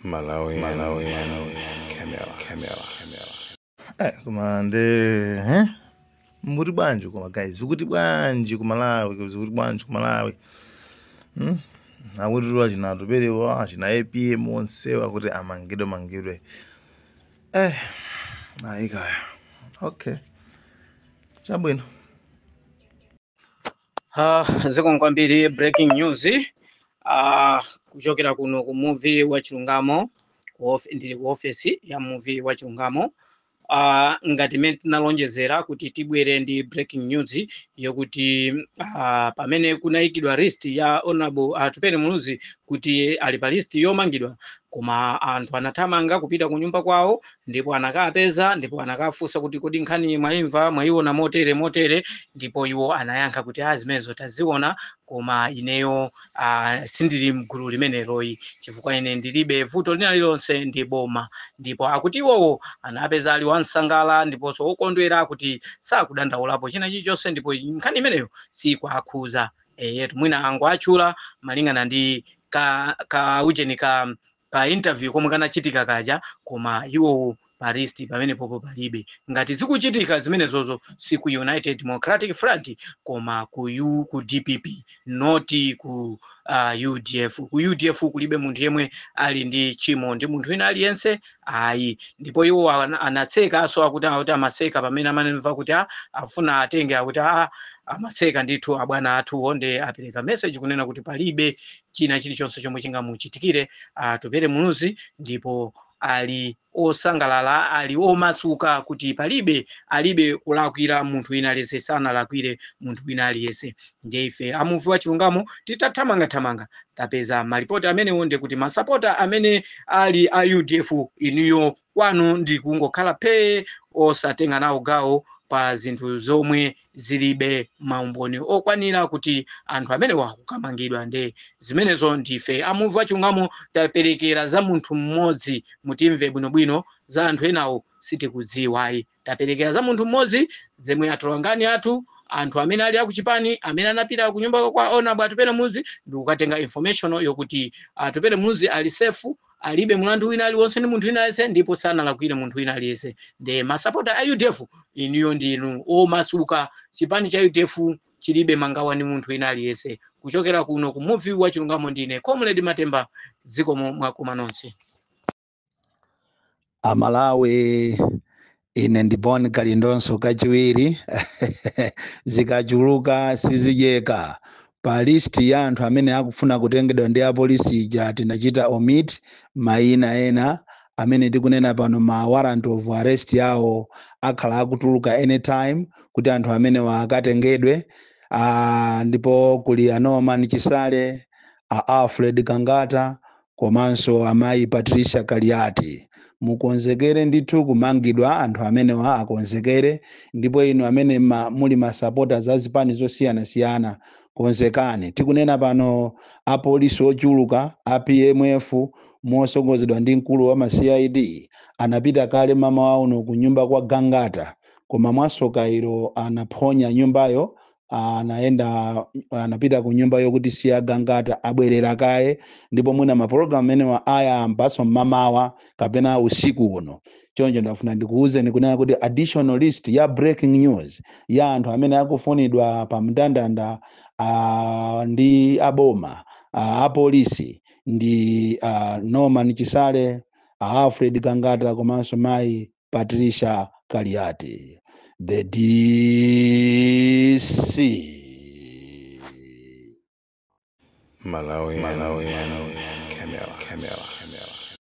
Malawi, Malawi, Camera, Camera, Camera. Koma nde mukuti bwanji koma guys, zikuti bwanji ku Malawi, zikuti bwanji ku Malawi? Akuti tu achina Atupelewa, achina APM onsewa kuti amangidwe mangidwe. Ayi kaya. Okay. Chabwino. Zikomo kwambiri. Breaking news kuchokera kuno ku Muvi wa Chilungamo, ndili ku ofesi ya Muvi wa Chilungamo. Ngati mmene tinalonjezera kuti tibwere ndi breaking news yokuti pamene kunayikidwa list ya Honorable Atupele Muluzi kuti ali pa list yomangidwa, koma anthu anathamanga kupita ku nyumba kwawo ndipo anakapeza ndipo anakafunsa kuti kodi nkhani mwayimva, mwayiona motere motere, ndipo iwo anayankha kuti a zimenezo taziona, koma ineyo sindili mgulu limeneloyi chifukwa ine ndilibe vuto lina lililonse ndi boma. Ndipo akuti iwowo anapeza ali wansangala ndiponso okondwera kuti sakudandaulapo china chilichonse ndipo nkhani imeneyo sikuakhuza. Eyetu, mwina ango atchula malingana ndi ka ujeni ka interview komwe kanachitika kaja, koma iwowo pa list pamene popo palibe. Ngati zikuchitika zimenezozo si ku United Democratic Front koma ku DPP, not ku UDF. Ku UDF kulibe munthu yemwe ali ndi chimo ndi munthu wina aliyense ayi. Ndipo iwo anatseka akuti amaseka pamene amanamva kuti afuna atenge, akuti amaseka ndithu abwana athuwo. Nde apereka message kunena kuti palibe china chilichonse chomwe chingamuchitikire Atupele Muluzi, ndipo ali osangalala, ali omasuka kuti palibe, alibe kulakwira munthu wina aliyense, sanalakwire munthu wina aliyense. Ndiye ife amuvi wa Chilungamo titathamangathamanga tapeza malipoti amenewo, ndi kuti masapota amene ali a UDF, inuyo kwanu ndi kungokhala phee, osatenga nawo gawo pa zinthu zomwe zilibe maumboni okwanira kuti anthu amenewa akukamangidwa. Nde zimenezo ndife amuvi wa Chilungamo taperekera za munthu mmodzi, mutimve bwinobwino, za anthu enawo sitikudziwayi. Taperekera za munthu mmodzi zemwe atolangani athu, anthu amene ali akuchipani amene anapita kunyumba kwa Honorable Atupele Muluzi ndi kukatenga information yokuti Atupele Muluzi ali safe, alibe mulandu wina aliwonse ndi munthu wina aliyense ndipo sanalakwire munthu wina aliyense. Nde masapota a UDF, inuyo ndinu omasuka, chipani cha UDF chilibe mangawa ndi munthu wina aliyense. Kuchokera kuno ku Muvi wa Chilungamo ndine Comrade Matemba, zikomo, mwakoma nonse. Amalawi, ine ndi Bon Kalindonso kachiwiri. Zikachuluka sizidyeka. Pa list ya anthu amene akufuna kutengedwa ndi apolisi ija, tinachita omit mayina ena amene tikunena pano. Ma warrant of arrest yawo akhala akutuluka anytime kuti anthu amenewa akatengedwe. Ndipo kuli a Norman Chisale, a Alfred Gangata komanso amayi Patricia Kaliati. Mukonzekere ndithu kumangidwa, anthu amenewa akonzekere. Ndipo inu amene muli masapota za zipani zosiyanasiyana, konzekani. Tikunena pano apolisi ochuluka a PMF mosogozedwa ndi mkulu wa ma CID anapita kale mamawa uno ku nyumba kwa Gangata, koma mwasoka ilo anaphonya nyumbayo, anaenda anapita ku nyumba yokuti siya Gangata, abwerera kaye. Ndipo mwina mapulogalamu amenewa ayambanso mmamawa kapena usiku uno. Choncho ndafuna ndikuwuzeni kunena kuti additional list ya breaking news ya anthu amene akufunidwa pa mndandanda ndi aboma, apolisi ndi Norman Chisale, Alfred Gangata komanso mayi Patricia Kaliati, the DC. Malawi, Malawi, Camera, Camera, Camera.